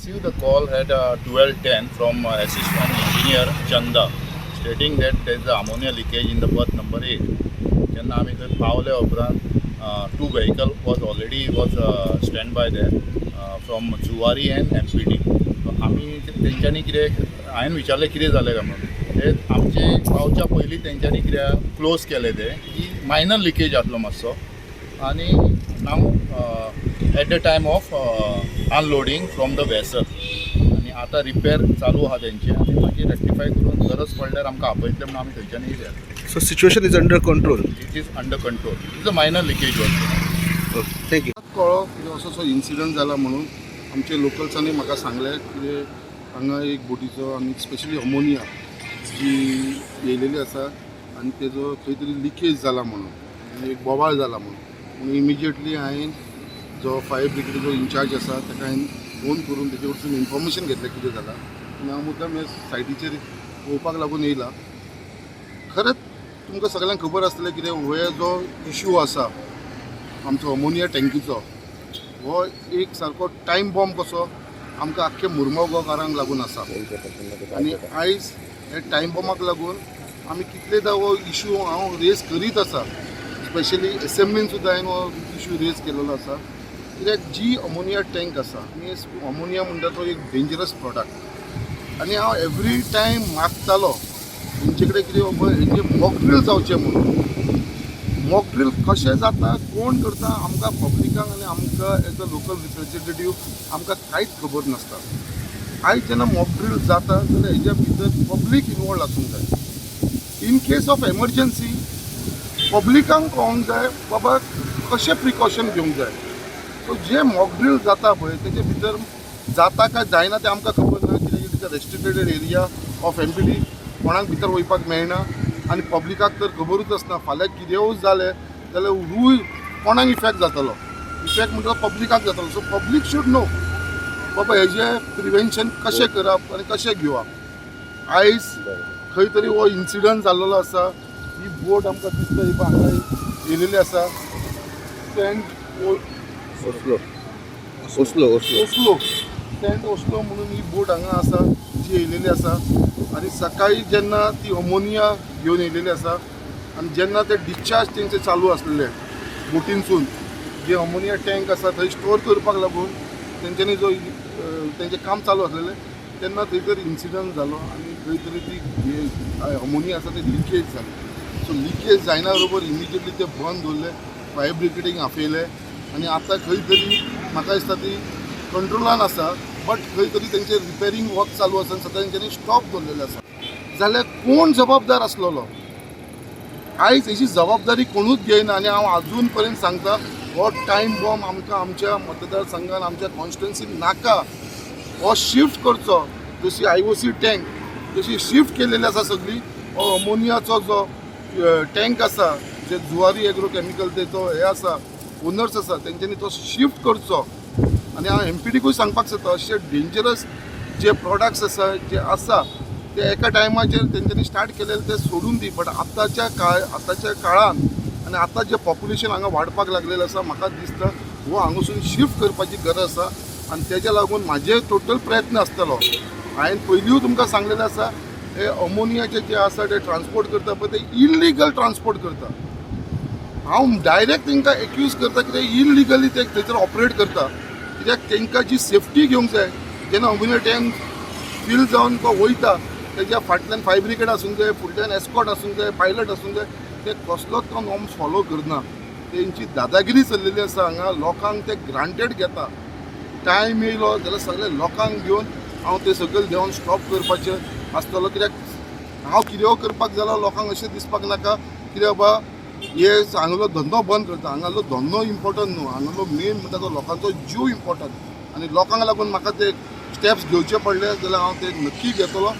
Received the call at 12:10 from assistant engineer Chanda stating that there is a ammonia leakage in the berth number 8. जेन्ना आमी थंय पावले उपरांत two vehicle was already was stand by there from Zuari and MPT. आमी तेंच्यांनी कितें, हांवें विचारलें कितें जालें काय म्हणून, ते आमचे पावच्या पयलीं तेंच्यांनी कितें क्लोज केलें तें की मायनर लिकेज आसलो मातसो आनी now at the time of unloading from the vessel आनी आतां रिपेर चालू आहा तेंचे आनी मागीर रेक्टिफाय करून गरज पडल्यार आमकां आपयतले म्हणून आमी थंयच्यान येयले. So situation is under control. It is under control. It is a minor leakage was. Thank you. कळ्ळो कितें असो असो इन्सिडंट जाला म्हणून. आमचे लोकल्सांनी म्हाका सांगलें कितें हांगा एक बोटीचो आनी स्पेशली अमोनिया जी येयलेली आसा आनी तेजो खंय तरी लिकेज जाला म्हणून आनी एक बोवाळ जाला म्हणून. म्हणून इमिजिएटली हांवें जो फायर ब्रिगेडीचो इन्चार्ज आसा ताका हांवें फोन करून तेजे कडसून इन्फॉर्मेशन घेतलें कितें जालां आनी हांव मुद्दम हे सायटीचेर पळोवपाक लागून येयला. खरेंच तुमकां सगळ्यांक खबर आसतलें कितें हे जो इशू आसा आमचो अमोनिया टँकीचो, हो एक सारको टायम बॉम्ब कसो आमकां आख्खे मुरगांव गांवकारांक लागून आसा. आनी आयज हे टायम बॉम्बाक लागून आमी कितलेदां हो इशू हांव रेज करीत आसा. स्पेशली एसेंब्लीन सुद्दां हांवें हो इशू रेज केलेलो आसा, कित्याक जी अमोनिया टँक आसा आनी अमोनिया म्हणटा तो एक डेंजरस प्रोडक्ट. आनी हांव एवरी टायम मागतालो तेंचे कडेन कितें बाबा हेजे मॉकड्रील जावचें म्हणून. मॉकड्रील कशें जाता, कोण करता, आमकां पब्लिकांक आनी आमकां एज अ लोकल रिप्रेझेंटेटीव आमकां कांयच खबर नासता. आयज जेन्ना मॉकड्रील जाता जाल्यार हेज्या भितर पब्लीक इनवॉल्व आसूंक जाय. इन केस ऑफ एमर्जन्सी पब्लिकांक कळोंक जाय बाबा कशें प्रिकॉशन घेवंक जाय. सो जे मॉकड्रील जाता पळय, तेजे भितर जाता काय जायना तें आमकां खबर ना, कित्याक it is a restricted area of MPT. कोणाक भितर वयपाक मेळना आनी पब्लिकाक तर खबरूच आसना. फाल्यां कितेंय जालें जाल्यार रूय कोणाक इफेक्ट जातलो? इफेक्ट म्हणटा पब्लिकाक जातलो. सो पब्लीक should know बाबा हेजें प्रिवेन्शन कशें करप आनी कशें घेवप. आयज खंय तरी हो इन्सिडंट जाल्लो आसा. ही बोट आमकां दिसता, ही पळय हांगा येयलेली आसा, saint Oslo, Oslo, Oslo. Oslo, saint Oslo म्हणून ही बोट हांगा आसा जी येयलेली आसा. आनी सकाळी जेन्ना ती अमोनिया घेवन येयलेली आसा आनी जेन्ना ते डिस्चार्ज तेंचे चालू आसलेले बोटीनसून, जे अमोनिया टँक आसा थंय स्टोर करपाक लागून तेंच्यांनी जो तेंचें काम चालू आसलेलें, तेन्ना थंय तर इन्सिडंट जालो आनी खंय तरी ती अमोनिया आसा ते लिकेज जाली. सो लिकेज जायना बरोबर इमिजिएटली ते बंद दवरले, फायर ब्रिगेडीक आपयले आनी आतां खंय तरी म्हाका दिसता ती कंट्रोलान आसा, बट खंय तरी तेंचे रिपेरींग वर्क चालू आसा आनी सद्या तेंच्यांनी स्टॉप दवरलेलें आसा. जाल्यार कोण जबाबदार आसलेलो? आयज हेजी जबाबदारी कोणूच घेयना. आनी हांव आजून पर्यंत सांगता, हो टायम बॉम्ब आमकां आमच्या मतदारसंघान, आमच्या कॉन्स्टिट्युन्सीन नाका. हो शिफ्ट करचो. जशी आयओसी टँक जशी शिफ्ट केलेली आसा सगळी, हो अमोनियाचो जो टँक आसा, जे जुवारी एग्रो केमिकल तेचो हे आसा, ओनर्स आसा, तेंच्यांनी तो शिफ्ट करचो. आनी हांव एमपीटीकूय सांगपाक सोदता, अशे डेंजरस जे प्रोडक्ट्स आसा, जे आसा ते एका टायमाचेर तेंच्यांनी स्टार्ट केलेले ते सोडून दी, बट आतांच्या काळान आनी आतां जे पॉप्युलेशन हांगा वाडपाक लागलेलें आसा, म्हाका दिसता हो हांगासून शिफ्ट करपाची गरज आसा. आनी तेज्या लागून म्हाजे टोटल प्रयत्न आसतलो. हांवें पयलींय तुमकां सांगलेलें आसा, हे अमोनियाचे जे आसा ते ट्रान्सपोर्ट करता पळय, ते इल्लिगल ट्रान्सपोर्ट करता. हांव डायरेक्ट तांकां एक्यूज करता कित्याक इल्लिगली ते थंयसर ऑपरेट करता. कित्याक तांकां जी सेफ्टी घेवंक जाय, जेन्ना अमोनिया टँक फील जावन तो वयता, तेज्या फाटल्यान फायर ब्रिगेड आसूंक जाय, फुडल्यान एस्कॉट आसूंक जाय, पायलट आसूंक जाय. ते कसलोच तो नॉर्म्स फॉलो करना. तेंची दादागिरी चल्लेली आसा हांगा. लोकांक ते ग्रांटेड घेता. टायम येयलो जाल्यार सगळे लोकांक घेवन हांव ते सकयल देंवन स्टॉप करपाचें आसतलो, कित्याक हांव कितेंय करपाक जाल्यार लोकांक अशें दिसपाक नाका कित्याक बाबा हे हांगलो धंदो बंद करता. हांगालो धंदो इम्पॉर्टंट न्हू, हांगालो मेन म्हणटा तो लोकांचो जीव इम्पॉर्टंट. आनी लोकांक लागून म्हाका ते स्टेप्स घेवचे पडले जाल्यार हांव ते नक्की घेतलो.